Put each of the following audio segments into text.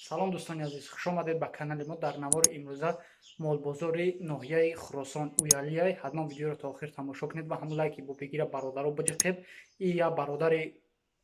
Салом, дӯстони азиз, хуш омадед ба канали мо. Дар навори имрӯза молбозори ноҳияи Хуросон Уялияй. Ҳатман видеоро то охир тамошо кунед ва ҳамун лайки бо бегира бародаро биҷиқед. И я бародари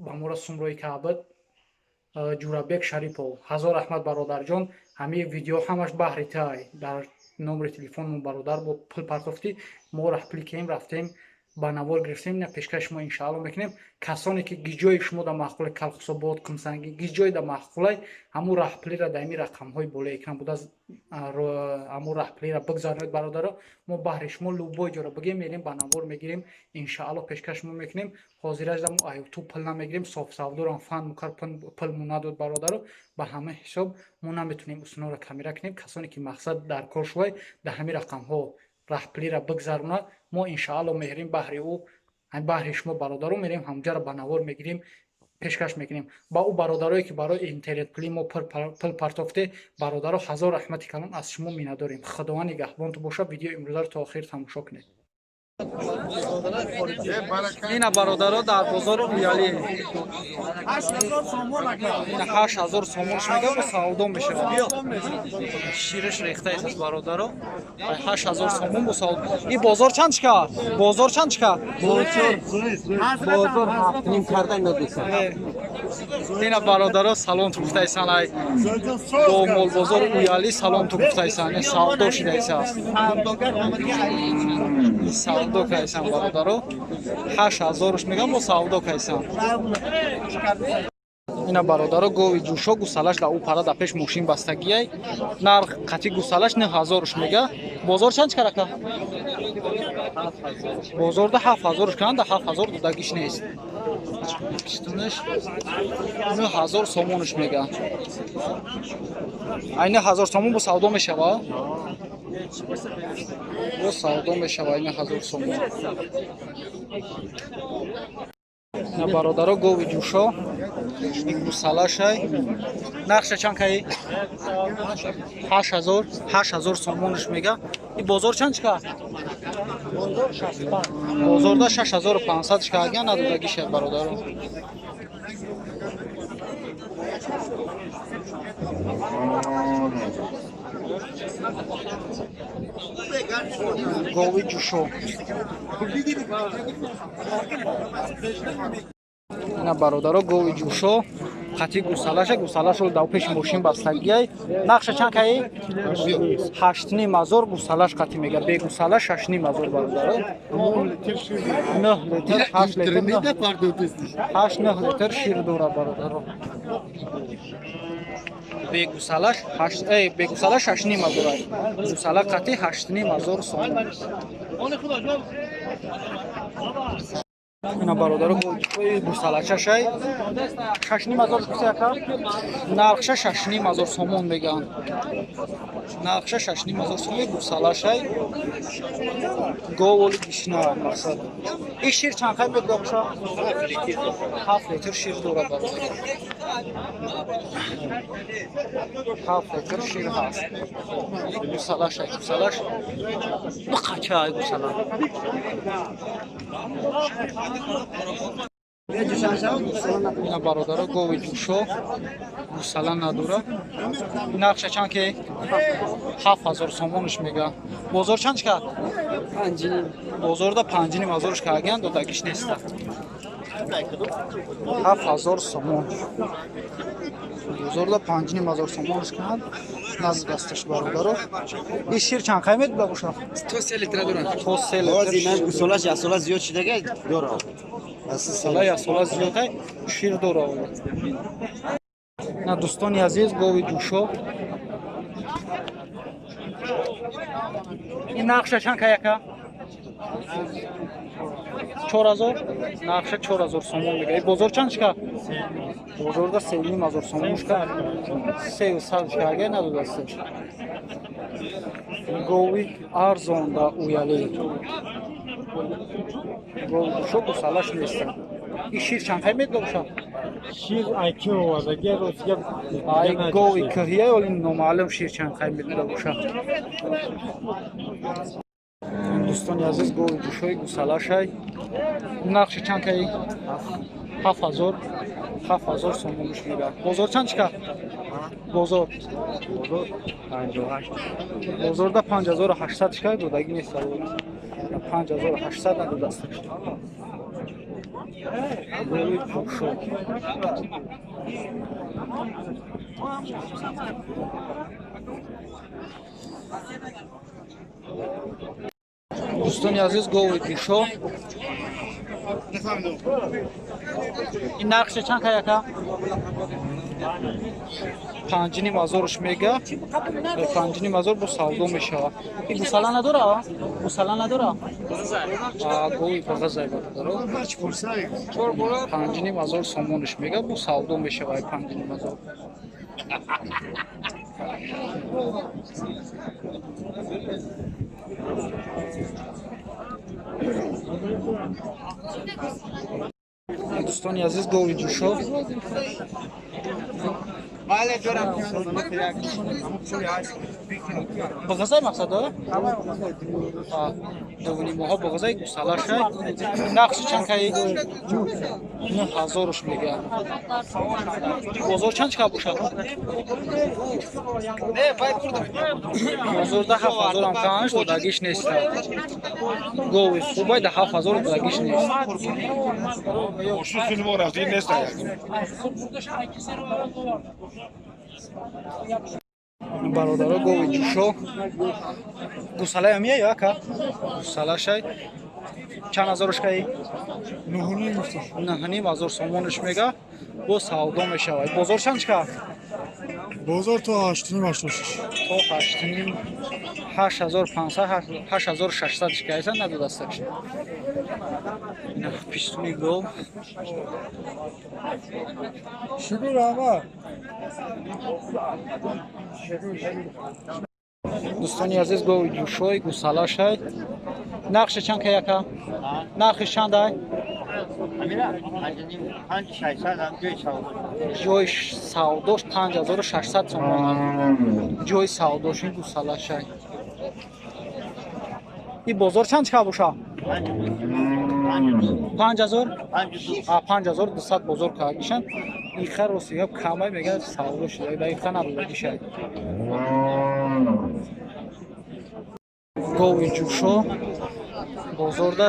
ба мора сумрои каабад Ҷурабек Шарипов. Ҳазор раҳмат, бародарҷон. Ҳамин видео ҳамаш баҳри тай. Дар номери телефонмон бародар бо пул партофтӣ, мо раҳпули кем рафтем, ба навор гирифтем, ина пешкаши шумо иншаалло мекунем. Касоне ки гиҷои шумо да маъқулай, Калхусобод, Қумсангӣ, гиҷои да маъқулай, ҳамун раҳпулиро дар ҳамин рақамҳои болои экран буда, ҳамун раҳпулиро бигзаронед, бародаро. Мо баҳри шумо любой ҷоро бигем, мерем, ба навор мегирем, иншаалло пешкаши шумо мекунем. Ҳозиражда мо ютуб пул намегирем, софсавдорам фан мукар пул мо надод, бародаро. Ба ҳама ҳисоб мо наметонем усуноро камера кунем. Касоне ки мақсад дар кор шувай, дар ҳамин рақамҳо раҳпулиро бигзаронад, мо иншаалло меҳрем баҳри ӯ, баҳри шумо, бародаро, мерем, ҳамҷаро ба навор мегирем, пешкаш мекунем. Ба ӯ бародарое ки барои интернетпулӣ мо пул партофте, бародаро, ҳазор раҳмати калон аз шумо миннатдорем. Худованд нигаҳбонту боша. Видеои имрӯзаро то охир тамошо кунед. Ина, бародаро, дар бозори Уялӣ ина 8000 сомонш мега, бо савдо мешавад. Шираш рехтаест, бародаро. 8000 сомон бо савдо. И бозор чанд чика? Бозор чанд чика? Бозор ҳафтним карда надеса. Ина, бародаро, салом ту гуфтайсан. Ай бо молбозори Уялӣ салом ту гуфтайсан. Савдо шидаиса, савдо кайсан, бародаро. 8000-ш мегам, бо савдо кайсан. Ина, бародаро, гови ҷӯшо, гусалаш дар ӯ пара дар пеш мошин бастагиай. Нарх қати гусалаш 9000-ш мега. Бозор чанд чикарака? Бозорда 7000-ш кунанд, 7000 додагиш нест. Бистунаш 9000 сомонш мега. Ай 9000 сомон бо савдо мешава, бо савдо мешава ай 9000 сомон. На, бародаро, гови ҷӯшо, гусалашай. Нархша чанд каи? 8000, 8000 сомонш мега. И бозор чанд чика? Бозорда 6500 чика аган, надодагиша, бародаро. Гови ҷӯшо. Ина, бародаро, гови ҷӯшо қати гусалаша. Гусалашо дар пеши мошин бастагиай. Нақша чанд каи? 8500 гусалаш қати мега. Бегусала 6500, бародаро. 9 литр, 8 литр, 8-9 литр шир дора, бародаро. Бегусалаш бегусала 6500, гусала қати 8500 сомон. Ина, бародаро, гусалачашай 6500 кусяка. Нархша 6500 сомон меган. Нархша 6500 сомон. Гусалашай, говоли гишна. Мақсад, и шир чанд қай мегӯша? 7 литр шир дорад, бародар, 7 литр шир ҳаст. Гусалашай, гусалаш бақачай гусала. Ина, бародаро, гови ҷӯшо, гусала надора. Нархша чанд ки? 7000 сомонш мега. Бозор чанд чика? Бозорда 5500-ш кааган, додагиш неста. 7000 сомон. Бозорда 5500 сомонш кунад, наздасташ, бародаро. И шир чанд қай медуда боша? То 3 литра дорад. То 3 литр. Гусолаш як сола зиёд шидага дорад. Сола як сола зиёда шир дора. На, дӯстони азиз, гови ҷӯшо. Ин нархша чанд каяка? 4000. Нархша 4000 сомон мега. Бозор чанд шика? Бозорда 3500 сомон шика. Сею сад шика ага, надодаст. Гови арзон да Уялӣ. Гови ҷӯшо, гусалаш неста. И шир чанд қай медода боша? Шир айки овардаги ростига. Ай гови кӯҳия оли номаълум шир чанд қай медода боша. Дӯстони азиз, гови ҷӯшои гусалашай. Нархши чанд каи? 7000 7000 сомониш мега. Бозор чанд чика? Бозор. Бозор 58. Бозорда 5800 чика додаги нест. 5800 надодаст. Гови ҷӯшо. Дӯстони азиз, гови ҷӯшо. Ин нархше чанд кай ака? 5500 мега. 5500 бо савдо мешавад. Ин гусала надора? Гусала надора? Гови бағазай бародаро. 5500 сомониш мега, бо савдо мешавад 5500. Дӯстони азиз, гови ҷӯшо. Бағазай мақсад дора? Дувнимоҳо бағазай гусалашай. Нақши чанд кай? 9000 мега. Бозор чанд чика бошад? Бозорда 7000 ам канаш додагиш нест. Гови хубай да 7000 додагиш нест. Бародаро, гови ҷӯшо. Гусалаи амия ё ака? Гусалашай. Чанд ҳазорш кай? 9500 сомониш мега. Бо савдо мешавад. Бозор чанд чика? Бозор то 8.5 86. То 8.5 8500 8600 чика айсан надодасташ. Ина пистуни гов. Шукр раҳмат. Дӯстони азиз, гови ҷӯшои гусалашай. Нархше чанд кай ака? Нархиш чанд ай? Ҷои савдош 5600 сомон. Ҷои савдош ин гусалашай. Ин бозор чанд чика боша? 5000? 5200 бозор кардагишанд. Иха рости гап камай мегӯяд савдо шуда. Даиқа надодагишай. Гови ҷӯшо бозорда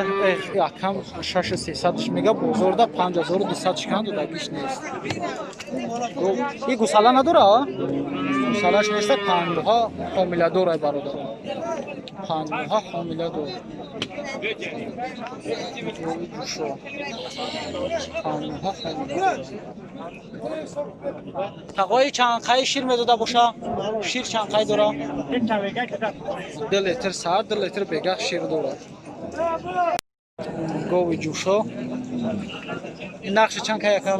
якам 6300 мега, бозорда 5200 чикан додагиш нест. И гусала надора? Гусалаш нест, 5 моҳа ҳомиладор ай бародарон. 5 моҳа ҳомиладор. Гови ҷӯшо. 5 моҳа ҳомиладор. Тағои чанд қай шир медода боша? Шир чанд қай дора? 2 литр саат, 2 литр бегаҳ шир дорад. Гови ҷӯшо. Ин нақши чанд кай ака?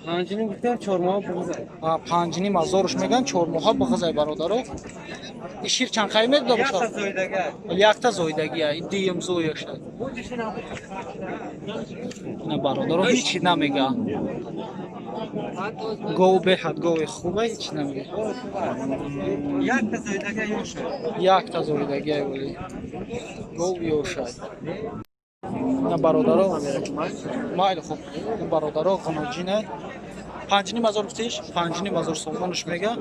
5.5 гуфтам 4 моҳ бағазай. 5500 меган, 4 моҳа бағазай бародаро. Ин шир чанд қай медода боша? Якта зоидагия, ин дуюм зояша. Ина бародаро ҳеч чиз намега. Гов беҳад гови хубе, ҳеч чиз намега. Якта зоидагия ёша. Якта зоидагия вале. Гов ёшай. Ина бародаро, майли хуб. Ин бародаро ғуноҷине. 5500 гуфтиш? 5500 сомониш мега.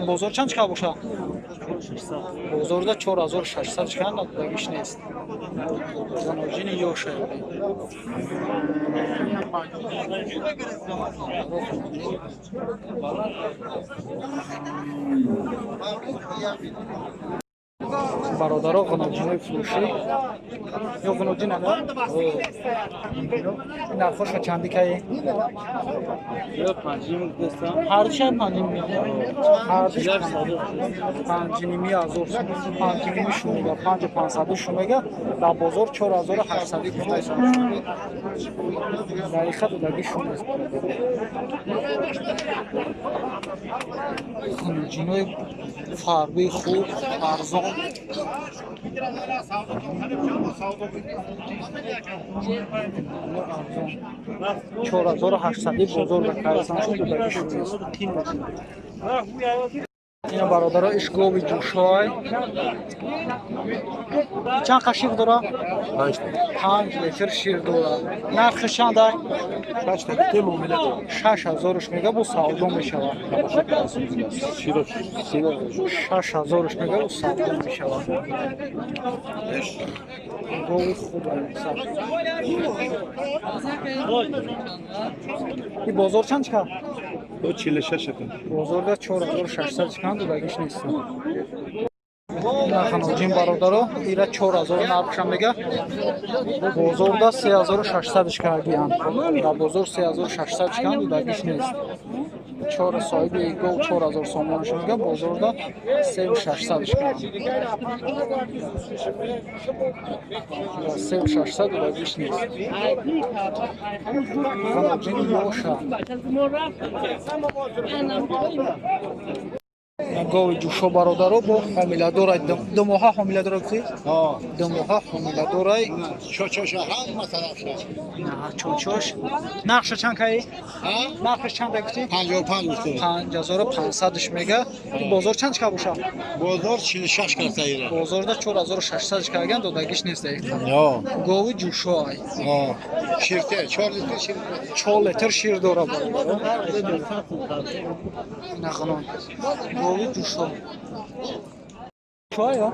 Бозор чанд чика боша? Бозорда 4600 чика надодагиш нест. Ғуноҷини ёшай. Бародаро, ғуноҷинои фурӯшӣ ё ғуноҷин ана? Нархошо чанди кай? 5.5 гуфтам. Ҳардуша 5.5? Ҳардуш 5500 5.5 шу мега, 5500 шу мега, дар бозор 4800 гуфтайсон. Даиқа додаги шу нест. Ғуноҷинои фарбии хуб, арзон. 4800 бозор да кайсан шуд, додаги шу нест. Ина, бародаро, иш гови ҷӯшой. Чанд қа шир дора? 5 литр шир дора. Нархи чанда? 6000-ш мега, бо савдо мешавад. 6000-ш мега, бо савдо мешавад. Гови хуб. И бозор чанд чика? Бозорда 4600 чикан, дудагиш нест. Наханоҷин, бародаро, ира 4000 нархша мега, бозорда 3600 кардиянд. Дар бозор 3600 чикан, дудагиш нест. Чор соҳиби гов 4000 сомонаш мега, бозорда 3600 чикан. 3600, дудагиш нест. Ханоҷин ёша. Гови ҷӯшо, бародаро, бо ҳомиладорай, 2 моҳа ҳомиладора гуфтӣ? 2 моҳа ҳомиладорай. Чочош. Нархша чанд каи? Нархаш чанда гуфтӣ? 5500-ш мега. Бозор чанд чика боша? Бозор 46 карта. Бозорда 4600 карган, додагиш нест. Гови ҷӯшоай. Ширте, 4 литр шир. 4 литр шир дора, бародаро. Нахонон. Гови ҷӯшо. Чоя?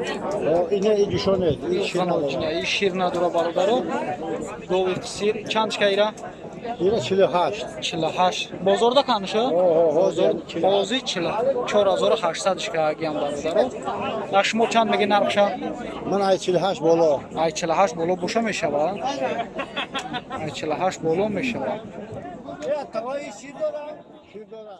Ине ҷӯшо нест. Шир надора. Шир надора, бародаро. Гови сир чанд чика ира? Ира 48. 48. Бозорда канша? Ҳозир 4800 шикаагиам, бародаро. А шумо чанд меги нархша? Ман ай 48 боло. Ай 48 боло боша мешавад? Ай 48 боло мешавад. Шир дора.